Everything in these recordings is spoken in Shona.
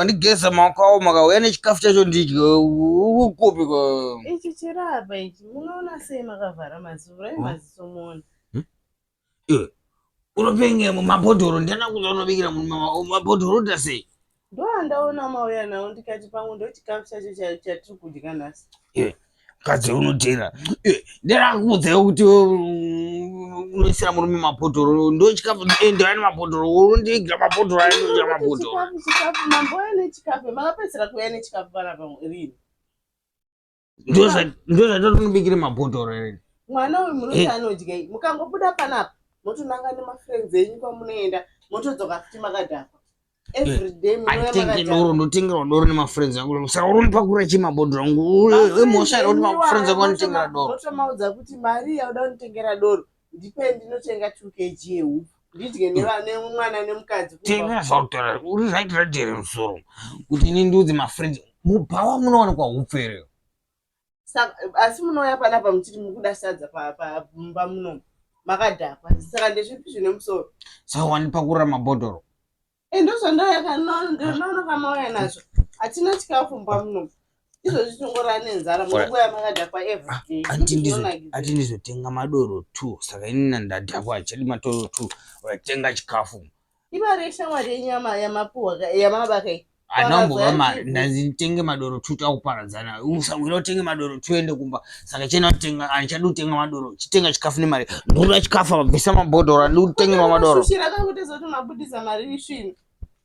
Wandigeza maoko awo, makauya nechikafu chacho ndidye. Ukupi ko? Ichi chirapa ichi, munoona sei makavhara maziso? Vhurai maziso muone. Iwe unopenge mabhodhoro, ndiana kuza unobikira munhu mabhodhoro uta sei? Ndoandaona mauya nawo, ndikati pamwe ndo chikafu chacho chatiri kudya nhasi. Iwe mukadzi unotera, ndirakuudza kuti unoisira murume mabhodhoro, ndo chikafu. Ndani mabhodhoro? Unondiigira mabhodhoro ayo, ndodya mabhodhoro. Chikafu, chikafu, mamboya nechikafu. Makapedzisira kuuya nechikafu panapa rini? Ndozvatonobikire mabhodhoro here? Mwana uyu munoti anodyei? Mukangobuda panapa motonanga nemafriends enyu kwamunoenda, motodzoka futi makadhakwa. Everyday munouya Atenge makadhakwa. doro, ndotengerwa doro nemafriends angu. Saka urondipakura chii mabhodhoro angu? Imhosva here kuti mafriends angu anotengera doro? Motomaudza kuti mari yauda kunditengera doro ndipe, ndinotenga 2 kg yehupfu ndidye nemwana nemukadzi kumba. Tengera zvautaura, uri right right here musoro kuti ini ndiudze mafriends mubhawa munowanikwa hupfu here? Saka asi munouya panapa muchiti mukuda sadza mumba munomu makadhakwa, saka ndezvipi zvine musoro? Saka wandipakurira mabhodhoro. Ndozvandinoona kamauya nazvo. Hatina chikafu mumba munomu izvozvi, tongorara nenzara, munongoya makadhakwa everyday. Ati ndizotenga madoro two, saka inini ndadhakwa, hachadi madoro two. Watenga chikafu. Imari yeshamwari yenyu yamapuhwa yamabaka iyi. Handambova mari, ndanzi nditenge madoro two, takuparadzana, usawira utenge madoro two ende kumba. Saka chienda kutenga, handichadi kutenga madoro, chitenga chikafu nemari. Ndikuda chikafu apa, bvisa mabhodhoro, handidi kutengerwa madoro. Shushira kakuteza kuti mabudisa mari isvinu.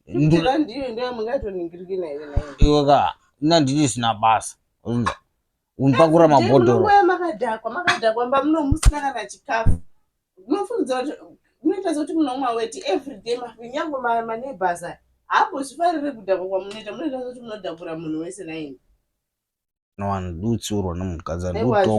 Ndiyo ndiyo mungatoningirikina here nayo? Iwe ka, ina ndini zvisina basa. Unza unipakura mabhodhoro. Munongoya makadhakwa, makadhakwa mba muno musina kana chikafu. Munofungidzira kuti munoita sekuti munomwa weti everyday. Nyange maneighbors aya haambozvifariri kudhakwa kwamunoita. Munoita sekuti munodhakura munhu wese naini. No, handiutsiurwa nemukadzi. Aiwa. Handikutongwa.